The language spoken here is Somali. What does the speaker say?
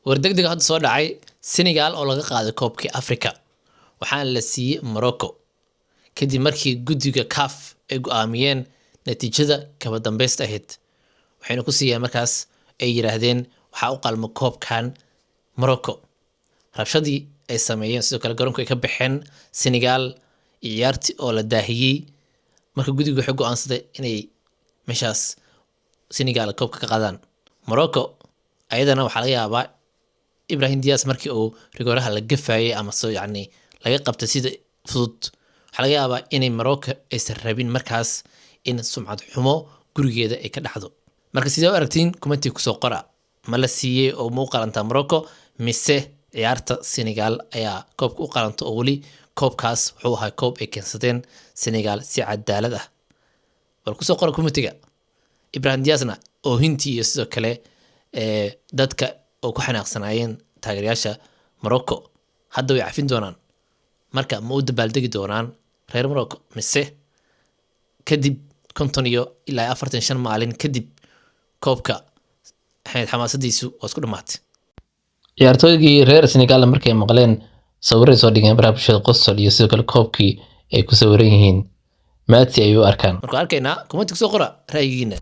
War degdega hadda soo dhacay: Senegal oo laga qaaday koobkii Africa, waxaana la siiyey Morocco kadib markii guddiga CAF ay go'aamiyeen natiijada kaba dambeysta ahayd. Waxayna ku siiyeen markaas ay yiraahdeen waxaa u qalmo koobkan Morocco. Rabshadii ay sameeyeen, sidoo kale garoonku ay ka baxeen Senegal iyo ciyaartii oo la daahiyey, marka guddigu waxay go'aansaday inay meeshaas Senegal koobka ka qaadaan. Morocco ayadana waxaa laga yaabaa Ibrahim Diaz markii uu rigooraha la gafayay ama so yacni laga qabtay sida fudud, waxaa laga yaabaa inay Morocco aysan rabin markaas in sumcad xumo gurigeeda ay ka dhacdo. Marka sidee u aragtiin? Commentiga kusoo qora. Ma la siiyey oo ma u qalantaa Morocco, mise ciyaarta Senegal ayaa koobka u qalanta, oo weli koobkaas wuxuu ahaa koob ay keensadeen Senegal si cadaalad ah? Bal kusoo qora commentiga. Ibrahim Diazna oohintii iyo sidoo kale dadka oo ku xanaaqsanaayeen taageerayaasha Morocco hadda way cafin doonaan. Marka ma u dabaaldegi doonaan reer Morocco, mise kadib 50 iyo ilaa 45 maalin kadib koobka xamaasadiisu waa isku dhamaatay? Ciyaartooygii reer Senegal markay maqleen sawiray soo dhigeen baraha bulshada, qosol iyo sidoo kale koobkii ay ku sawiran yihiin maadsi ay u arkaan. Marka arkaynaa, commenti kusoo qora ra'yigiina.